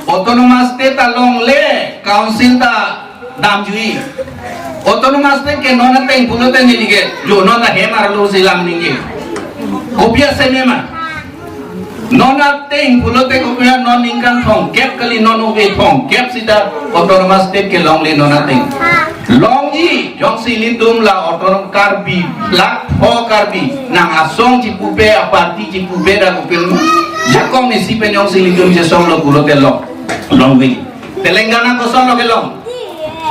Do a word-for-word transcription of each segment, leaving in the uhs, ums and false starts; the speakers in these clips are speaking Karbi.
Autonomous State ta longle, Council ta damjui. Autonomous State ke non ateng pulote neli ke, jo non ta hem arlo si lam ningje. Kopi asai mema. Non ateng pulote kopi a non ningkan thomkep kali non ove thomkep sita Autonomous State ke longle non ateng. Longji, jongsi ilitum la Autonomous Karbi, lak pho Karbi, nang asong chipupe, aparty chipupe da kopil. Jakong isi pen jongsi ilitum chesong lo pulote long. Longve. Telangana koson lo kelong.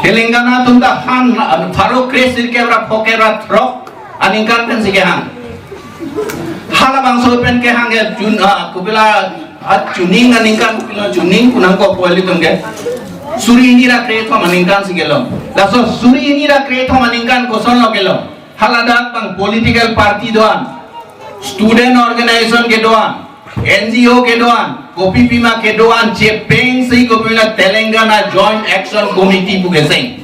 Telangana atum ta han, pharo kre sirkep ra phokep ra throk aningkan pensi kehang. Halabangso pen kehang ke Jun, ah, kopila, ah, Chuning aningkan, kopila Chuning kunang ko po ilitum ke. Suri hini ra krethom aningkan si kelong. Laso suri hini ra krethom aningkan koson lo kelong. Haladak bang political party do-an, student organization kedo-an, N G O kedo-an, kopi pima kedo-an, chepeng si kopila Telangana Joint Action Committee pu keseng.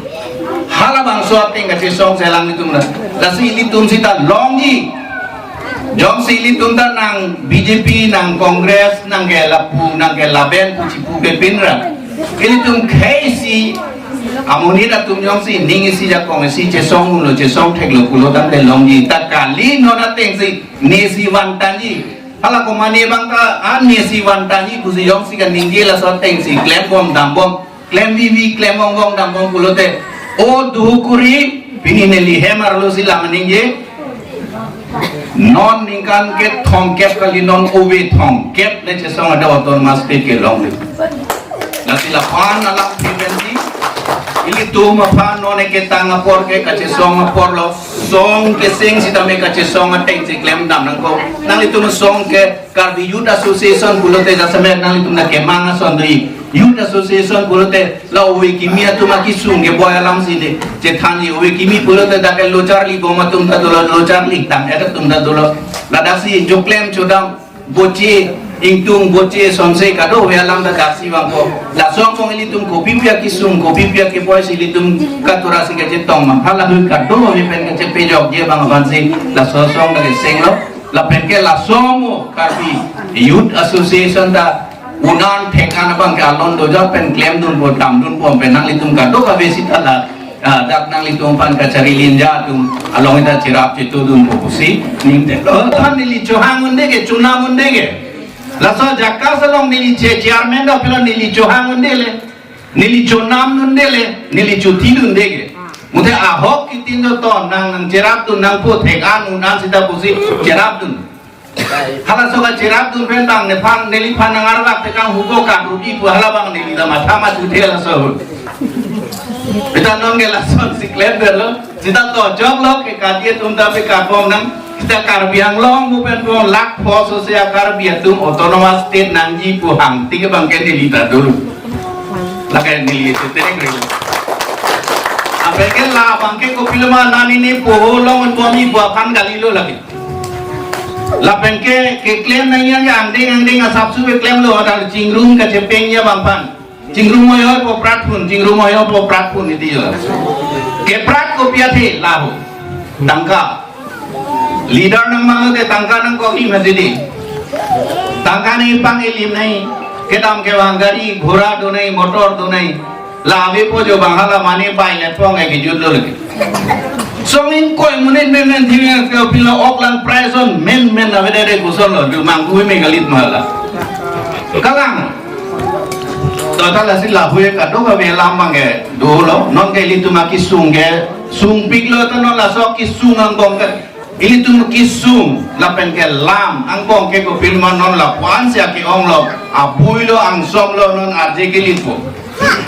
Halabangso ateng kachesong selang ilitum na. Lasi ilitum sita longji. Jongsi ilitum ta nang B J P, nang Congress, nang ke lapu, nang ke laben pu chipupe pinra. Ilitum khei si amonit atum jongsi ning isi jakong isi chesong lo chesong thek lo pulo tangte longji. Ta kali non ateng si nesi vantanji. Hala komane bang ta an nesi vantanji pusi jongsi kaningje laso ateng si klembom dambom. Klem vivi, klem vongvong dambom pulote. O duhukuri, pini neli hem arlo si lam ningje. Non ningkan kethomkep kali non ove thomkep le chesong ada Autonomous State kelong le. Lasi lapu-an alam frequency. Ilitum aphan non ketang apor ke kachesong apor lo. Song keseng sitame kachesong ateng si klem dam nangkok. Nanglitum song ke Karbi Youth Association pulote jasemet nanglitum na kemang ason dui. Youth Association pulote la ove kimi atum akisung keboi alam si de. Chethanji ove kimi pulote dak ke lo charli bom atum ta dolo, lo charli tang et atum ta dolo. Ladak si joklem chodam boche ingtung boche sonse kado ove alam ta dak si vangpo. Laso angbong ilitum kopi pia kisung, kopi pia keboi si ilitum katura si kachetong mang. Hala hui kado ove pen kachepejokje bang aphan si laso song ta keseng lo. Lapen ke laso mo Karbi Youth Association ta un-an thek-an abang ke alon doja pen klemdunpo damdunpo pen nanglitum kadokave sita la, ah, dak nanglitum aphan kachari linja atum along ita cherap chetudunpo pusi ningte lo. Than neli chohang un-e ke, chonam un-e ke. Laso JACAS along neli che chairman do pilo neli chohang un-e le. Neli chonam un-e le, neli chothi un-e ke. Muthe ahok kitin do ton nang nang cherapdun nangpo thek-an un-an sita pusi cherapdun. Halaso kacherapdun pen bang nephan neliphan nang arvak tekang hugo ka rudi pu hala bang neli ta matha ma chuthe laso. Pita non ke lason si klem berlo. Sita to jok lo ke kadi atum ta pe kapom nang. Sita Karbi Anglong mu pen pon lak pho so se a Karbi atum Autonomous State nangji pu hang tik bang ke neli ta dulu. Lake neli itu tereng relo. Apeke la bangke kopiloma nani ni poho long un bomi buah pan galilo lagi. Lapen ke keklem nang yang angdeng angdeng asap su keklem lo adal chingrum kachepeng ya bang pan. Chingrum oyo po prat pun, chingrum oyo po prat pun iti yo. Keprat kopi athe lahu. Tangka. Leader nangmang te tangka nangkok-i mati di. Tangka nangpang-i lim nai. Kedam kevang gari, ghora do nai, motor do nai. La avepo jo bang hala mane bai le pong e kejut lo lagi. Song ingkoi monit menmen thimi ke pilo ok lang prize on menmen avedede koson lo, jo mangku me galit ma hala. Kalang. To ta lasi lahui kadokave alam bang ke dolo, non ke ilitum akisung ke sungpiklo ta non laso akisung angbong ke. Ilitum kisung lapen ke lam angbong ke kopiloma non lapu-an si ake-ong lo, abui lo, angsom lo, non arje kelitpo.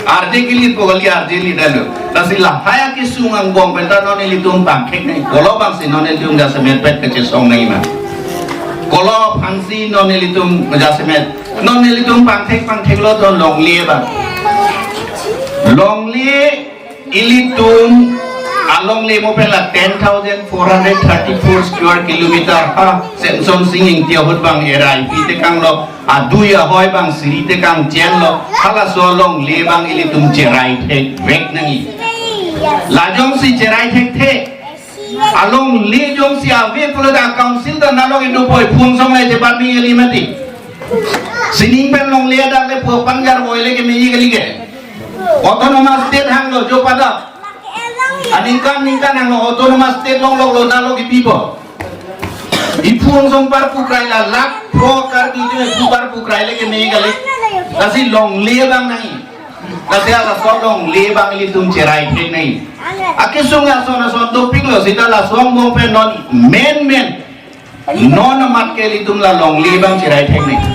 Arje kelitpo kali arje lida lo. Lasi lahai akisung angbong pen ta non ilitum pangthek nai. Kolo bang si non ilitum jasemet pet kachesong nai ma. Kolo aphan si non ilitum jasemet. Non ilitum pangthek pangthek lo ton longle bang. Longle ilitum alongle mo pen la ten thousand four hundred thirty-four square kilometer ha Semsonsing Ingti ahut bang erai pi tekang lo adui ahoi bang siri tekang chen lo halaso alongle bang ilitum cherai thek vek nangji. Lajong si cherai thekthe alongle jongsi ave pulo ta council ta nalong indo poi phung song le chepat mi eli mati. Sining pen longle adak le pu aphan garbo le kemeji kali ke. Autonomous state hanglo jo pada. Aningkan ningkan hanglo autonomous state longloklo, nalo kipipo. Iphu angsong parpu krai la lakh pho Karbi atum iphu parpu krai le kemeji kali. Lasi longle abang nangji. Lasi laso longle abang ilitum cherai thek nangji. Akesung ason ason dopiklo seta laso angbong pen non men men. Non amat ke ilitum la longle abang cherai thek nangji.